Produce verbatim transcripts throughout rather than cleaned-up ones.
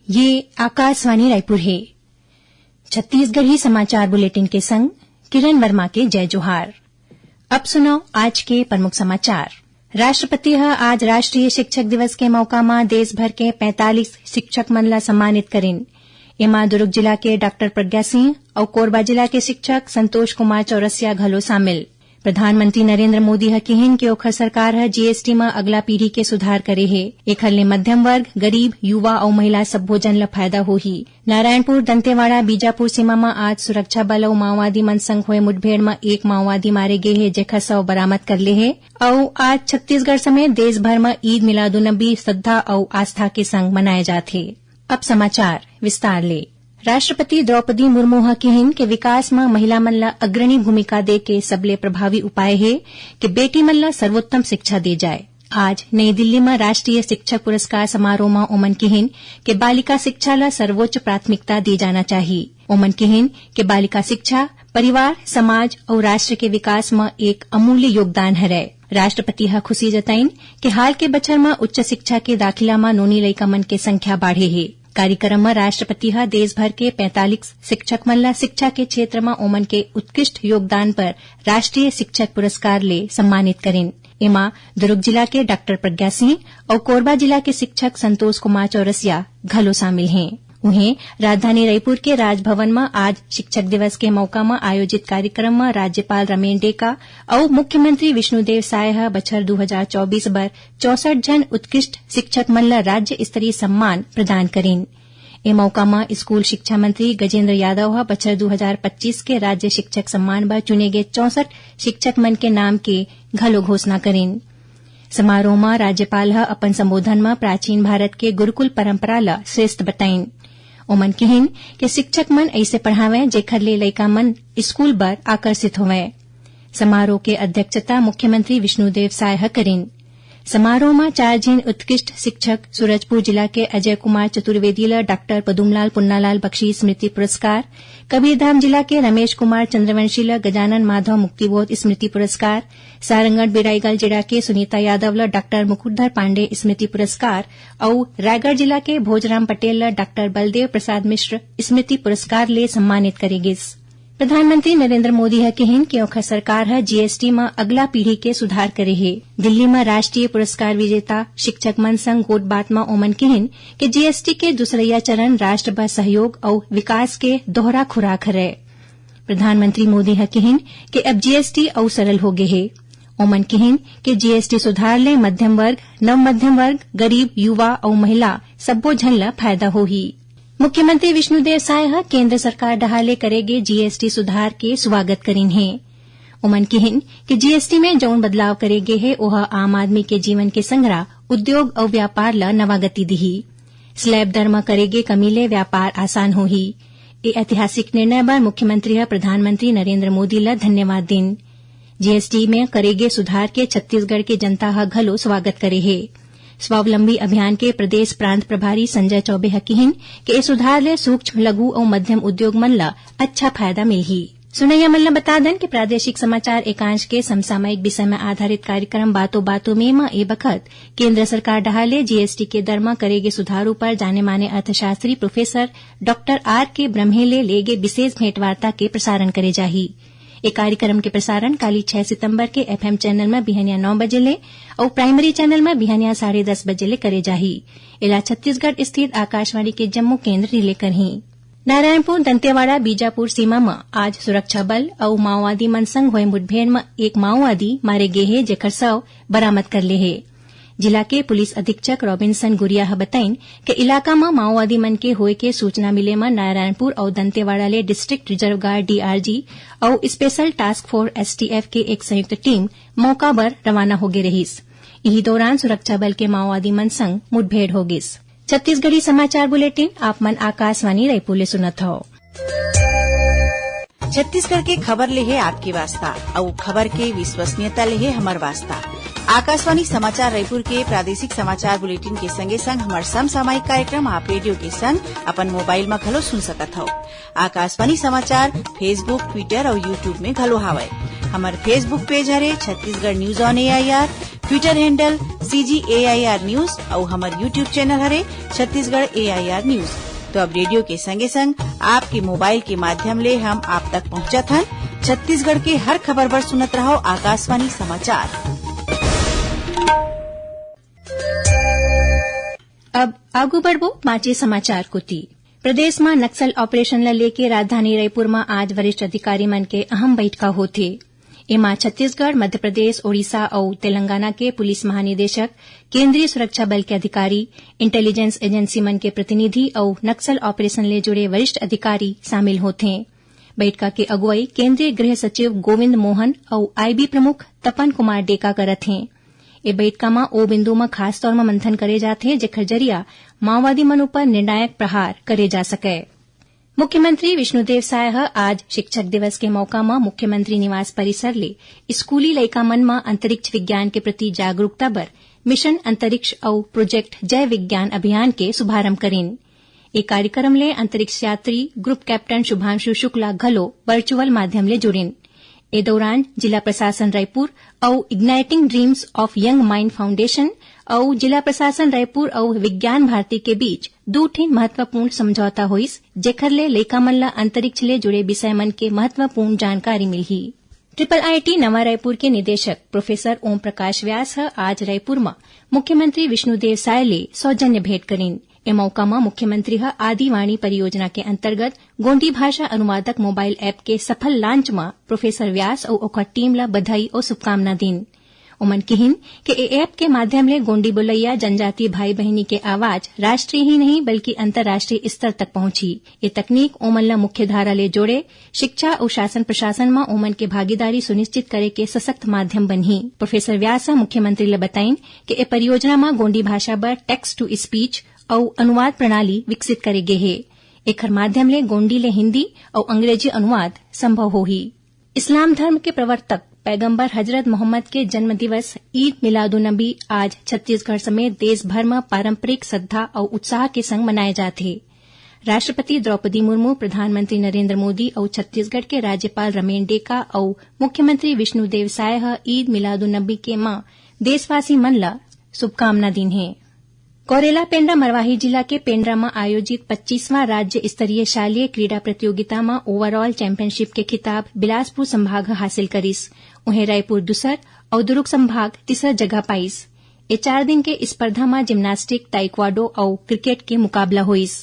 ये आकाशवाणी रायपुर हे। छत्तीसगढ़ी समाचार बुलेटिन के संग किरण वर्मा के जय जोहार। अब सुनव आज के प्रमुख समाचार। राष्ट्रपति ह आज राष्ट्रीय शिक्षक दिवस के मौका म देश भर के पैंतालीस शिक्षक मन ला सम्मानित करिन। एमा दुर्ग जिला के डॉक्टर प्रज्ञा सिंह अउ कोरबा जिला के शिक्षक संतोष कुमार चौरसिया घलो शामिल। प्रधानमंत्री नरेंद्र मोदी ह किहिन कि ओखर सरकार ह जीएसटी म अगला पीढ़ी के सुधार करे हे। एखर ले मध्यम वर्ग, गरीब, युवा अउ महिला सब्बो जन ल फायदा होही। नारायणपुर, दंतेवाड़ा, बीजापुर सीमा म आज सुरक्षा बल अउ माओवादी मन संग होए मुठभेड़ म एक माओवादी मारे गे हे, जेखर शव बरामद कर ले हे। अउ आज छत्तीसगढ़ समेत देश भर म ईद मिलादुन्नबी श्रद्धा अउ आस्था के संग मनाए जात हे। अब समाचार विस्तार ले। राष्ट्रपति द्रौपदी मुर्मू ह किहिन के विकास म महिला मन ल अग्रणी भूमिका दे के सबले प्रभावी उपाय हे कि बेटी मन ल सर्वोत्तम शिक्षा दे जाए। आज नई दिल्ली म राष्ट्रीय शिक्षक पुरस्कार समारोह म ओमन किहिन के बालिका शिक्षा ल सर्वोच्च प्राथमिकता दिए जाना चाही। ओमन किहिन के बालिका शिक्षा परिवार, समाज अउ राष्ट्र के विकास म एक अमूल्य योगदान हरय। राष्ट्रपति ह खुशी जताइन कि हाल के बछर म उच्च शिक्षा के दाखिला म नोनी लइका मन के संख्या बाढ़े हे। कार्यक्रम म राष्ट्रपति ह देश भर के पैंतालीस शिक्षक मन ल शिक्षा के क्षेत्र म ओमन के उत्कृष्ट योगदान पर राष्ट्रीय शिक्षक पुरस्कार ले सम्मानित करिन। एमा दुर्ग जिला के डॉक्टर प्रज्ञा सिंह अउ कोरबा जिला के शिक्षक संतोष कुमार चौरसिया घलो शामिल हें। उहें, राजधानी रईपुर के राजभवन म आज शिक्षक दिवस के मौका म आयोजित कार्यक्रम म राज्यपाल रमेन डेका अउ मुख्यमंत्री विष्णुदेव साय ह बछर दू हजार चौबीस बर चौसठ झन उत्कृष्ट शिक्षक मन ल राज्य स्तरीय सम्मान प्रदान करिन। ए मौका म स्कूल शिक्षा मंत्री गजेंद्र यादव ह बछर दू हजार पच्चीस के राज्य शिक्षक सम्मान बर चुने गे चौसठ शिक्षक मन के नाम के घलो घोषणा करिन। समारोह म राज्यपाल ह अपन संबोधन म प्राचीन भारत के गुरुकुल परंपरा ल श्रेष्ठ बताइन। ओमन किहिन कि शिक्षक मन अइसे पढ़ावय, जेखर ले लइका मन स्कूल बर आकर्षित होवय। समारोह के अध्यक्षता मुख्यमंत्री विष्णुदेव साय ह करिन। समारोह म चार झिन उत्कृष्ट शिक्षक, सूरजपुर जिला के अजय कुमार चतुर्वेदी ल डॉक्टर पदुमलाल पुन्नालाल बख्शी स्मृति पुरस्कार, कबीरधाम जिला के रमेश कुमार चंद्रवंशी ल गजानन माधव मुक्तिबोध स्मृति पुरस्कार, सारंगढ़ बिराईगल जिला के सुनीता यादव ल डॉक्टर मुकुटधर पांडे स्मृति पुरस्कार अउ रायगढ़ जिला के भोजराम पटेल ल डॉक्टर बलदेव प्रसाद मिश्र स्मृति पुरस्कार ले सम्मानित करे गिस। प्रधानमंत्री नरेंद्र मोदी ह किहिन कि ओखर सरकार ह जीएसटी म अगला पीढ़ी के सुधार करे हे। दिल्ली म राष्ट्रीय पुरस्कार विजेता शिक्षक मन संग गोठबात म ओमन किहिन कि जीएसटी के दूसरइया चरण राष्ट्र बर सहयोग अउ विकास के दोहरा खुराक हरय। प्रधानमंत्री मोदी ह किहिन कि अब जीएसटी अउ सरल हो गे हे। ओमन किहिन कि जीएसटी सुधार ले मध्यम वर्ग, नव मध्यम वर्ग, गरीब, युवा अउ महिला सब्बो झन ल फायदा होही। मुख्यमंत्री विष्णुदेव साय ह केंद्र सरकार डहार ले करे गे जीएसटी सुधार के सुवागत करिन हे। ओमन किहिन कि जीएसटी में जउन बदलाव करे गे हे, ओह आम आदमी के जीवन के संघरा उद्योग अउ व्यापार ल नवा गति दिही। स्लैब दर म करे गे कमी ले व्यापार आसान होही। ए ऐतिहासिक निर्णय बर मुख्यमंत्री ह प्रधानमंत्री नरेंद्र मोदी ल धन्यवाद दिन। जीएसटी में करे गे सुधार के छत्तीसगढ़ के जनता ह घलो स्वागत करे हे। स्वावलंबी अभियान के प्रदेश प्रांत प्रभारी संजय चौबे ह किहिन कि ए सुधार ले सूक्ष्म, लघु अउ मध्यम उद्योग मन ल अच्छा फायदा मिलही। सुनइया मन ल बता दन कि प्रादेशिक समाचार एकांश के समसामयिक विषय में आधारित कार्यक्रम बातों बातों में म ए बखत केंद्र सरकार डहार ले जीएसटी के दर म करे गे सुधार ऊपर जाने माने अर्थशास्त्री प्रोफेसर डॉक्टर आर के ब्रम्हे ले लेगे विशेष भेंटवार्ता के प्रसारण करे जाही। ए कार्यक्रम के प्रसारण काली छै सितंबर के एफएम चैनल म बिहनिया नौ बजे ले अउ प्राइमरी चैनल म बिहनिया साढ़े दस बजे ले करे जाही। एला छत्तीसगढ़ स्थित आकाशवाणी के जम्मो केंद्र रिले करही। नारायणपुर दंतेवाड़ा बीजापुर सीमा म आज सुरक्षा बल अउ माओवादी मन संग होए मुठभेड़ म एक माओवादी मारे गे हे, जेकर शव बरामद कर ले हे। जिला के पुलिस अधीक्षक रॉबिन्सन गुरिया ह बताइन कि इलाका म माओवादी मन के होए के सूचना मिले म नारायणपुर अउ दंतेवाड़ा ले डिस्ट्रिक्ट रिजर्व गार्ड, डीआरजी, अउ स्पेशल टास्क फोर्स, एसटीएफ, के एक संयुक्त टीम मौका बर रवाना होगे रहिस। इही दौरान सुरक्षा बल के माओवादी मन संग मुठभेड़ हो गिस। छत्तीसगढ़ी समाचार बुलेटिन आप मन आकाशवाणी रायपुर ले सुनत हव। छत्तीसगढ़ के खबर ले हे आपके वास्ता, अउ खबर के विश्वसनीयता ले हे हमर वास्ता। आकाशवाणी समाचार रायपुर के प्रादेशिक समाचार बुलेटिन के संगे संग हमर समसामयिक कार्यक्रम आप रेडियो के संग अपन मोबाइल म घलो सुन सकत हव। आकाशवाणी समाचार Facebook, Twitter अउ YouTube में घलो हावय। हमर Facebook पेज हरे Chhattisgarh news on AIR, Twitter handle CG AIR news अउ हमर YouTube चैनल हरे छत्तीसगढ़ एआईआर न्यूज। तो अब रेडियो के संगे संग आपके मोबाइल के माध्यम ले हम आप तक पहुंचत हन। छत्तीसगढ़ के हर खबर बर सुनत रहव आकाशवाणी समाचार। अब आगू बढ़बो बांचे समाचार कोति। प्रदेश म नक्सल ऑपरेशन ल लेके राजधानी रायपुर म आज वरिष्ठ अधिकारी मन के अहम बैठका होथे। एमा छत्तीसगढ़, मध्य प्रदेश, ओडिशा अउ तेलंगाना के पुलिस महानिदेशक, केंद्रीय सुरक्षा बल के अधिकारी, इंटेलिजेंस एजेंसी मन के प्रतिनिधि अउ नक्सल ऑपरेशन ले जुड़े वरिष्ठ अधिकारी शामिल होथें। बैठका के अगुवाई केंद्रीय गृह सचिव गोविंद मोहन अउ आईबी प्रमुख तपन कुमार डेका करत हें। ए बैठका म ओ बिंदु म खास तौर म मंथन करे जाथे, जेखर जरिया माओवादी मन ऊपर निर्णायक प्रहार करे जा सकय। मुख्यमंत्री विष्णुदेव साय ह आज शिक्षक दिवस के मौका म मुख्यमंत्री निवास परिसर ले स्कूली लइका मन म अंतरिक्ष विज्ञान के प्रति जागरूकता बर मिशन अंतरिक्ष अउ प्रोजेक्ट जय विज्ञान अभियान के शुभारंभ करिन। ए कार्यक्रम ले अंतरिक्ष यात्री ग्रुप कैप्टन शुभांशु शुक्ला घलो वर्चुअल माध्यम ले जुड़िन। ए दौरान जिला प्रशासन रायपुर अउ Igniting Dreams of Young Mind Foundation अउ जिला प्रशासन रायपुर अउ विज्ञान भारती के बीच दू ठिन महत्वपूर्ण समझौता होइस, जेखर ले लइका मन ल अंतरिक्ष ले जुड़े विषय मन के महत्वपूर्ण जानकारी मिलही। ट्रिपल आईटी नवा रायपुर के निदेशक प्रोफेसर ओम प्रकाश व्यास ह आज रायपुर म मुख्यमंत्री विष्णुदेव साय ले सौजन्य भेंट करिन। ए मौका म मुख्यमंत्री ह आदिवाणी परियोजना के अंतर्गत गोंडी भाषा अनुवादक मोबाइल ऐप के सफल लॉन्च म प्रोफेसर व्यास अउ ओकर टीम ल बधाई अउ शुभकामना दीन। ओमन किहिन कि ए ऐप के माध्यम ले गोंडी बोलइया जनजातीय भाई बहिनी के आवाज राष्ट्रीय ही नहीं बल्कि अंतर्राष्ट्रीय स्तर तक पहुंचही। ए तकनीक ओमन ल मुख्य धारा ले जोड़े, शिक्षा अउ शासन प्रशासन म ओमन के भागीदारी सुनिश्चित करे के सशक्त माध्यम बनही। प्रोफेसर व्यास ह मुख्यमंत्री ल बताइन कि ए परियोजना म गोंडी भाषा बर text to speech अउ अनुवाद प्रणाली विकसित करे गे हे। एखर माध्यम ले गोंडी ले हिंदी अउ अंग्रेजी अनुवाद संभव होही। इस्लाम धर्म के प्रवर्तक पैगंबर हजरत मोहम्मद के जन्म दिवस ईद मिलादुन्नबी आज छत्तीसगढ़ समेत देश भर म पारंपरिक श्रद्धा अउ उत्साह के संग मनाए जात हे। राष्ट्रपति द्रौपदी मुर्मू, प्रधानमंत्री नरेंद्र मोदी अउ छत्तीसगढ़ के राज्यपाल रमेन डेका अउ मुख्यमंत्री विष्णुदेव साय ह ईद मिलादुन्नबी के म देशवासी मन ल शुभकामना दीन हे। गौरेला पेंड्रा मरवाही जिला के पेंड्रा म आयोजित पच्चीसवां राज्य स्तरीय शालेय क्रीड़ा प्रतियोगिता म overall championship के खिताब बिलासपुर संभाग ह हासिल करिस। उहें, रायपुर दूसर अउ दुर्ग संभाग तीसर जगह पाइस। ए चार दिन के स्पर्धा म जिम्नास्टिक, ताइक्वाडो अउ क्रिकेट के मुकाबला होइस।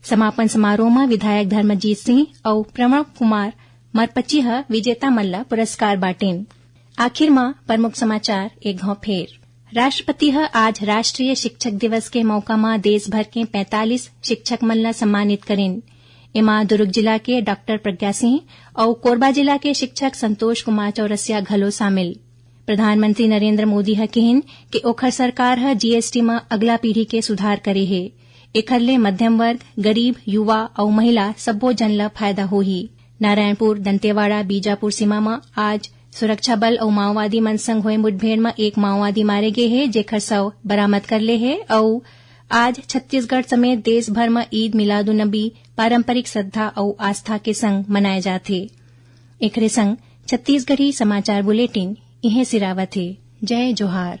समापन समारोह म विधायक धर्मजीत सिंह अउ प्रणव कुमार मरपची ह विजेता मन ल पुरस्कार बांटिन। आखिर म प्रमुख समाचार एक घाव फेर। राष्ट्रपति ह आज राष्ट्रीय शिक्षक दिवस के मौका म देश भर के पैंतालीस शिक्षक मन ल सम्मानित करिन। एमा दुर्ग जिला के डॉक्टर प्रज्ञा सिंह अउ कोरबा जिला के शिक्षक संतोष कुमार चौरसिया घलो शामिल। प्रधानमंत्री नरेंद्र मोदी ह किहिन कि ओखर सरकार ह जीएसटी म अगला पीढ़ी के सुधार करे हे। एखर ले मध्यम वर्ग, गरीब, युवा अउ महिला सब्बो जन ल फायदा होही। नारायणपुर दंतेवाड़ा बीजापुर सीमा म आज सुरक्षा बल अउ माओवादी मन संग होए मुठभेड़ म एक माओवादी मारे गे हे, जेखर शव बरामद कर ले हे अउ आज छत्तीसगढ़ समेत देश भर म ईद मिलादुन्नबी पारंपरिक श्रद्धा अउ आस्था के संग मनाए जात हे। एखरे संग छत्तीसगढ़ी समाचार बुलेटिन इहें सिरावत हे। जय जोहार।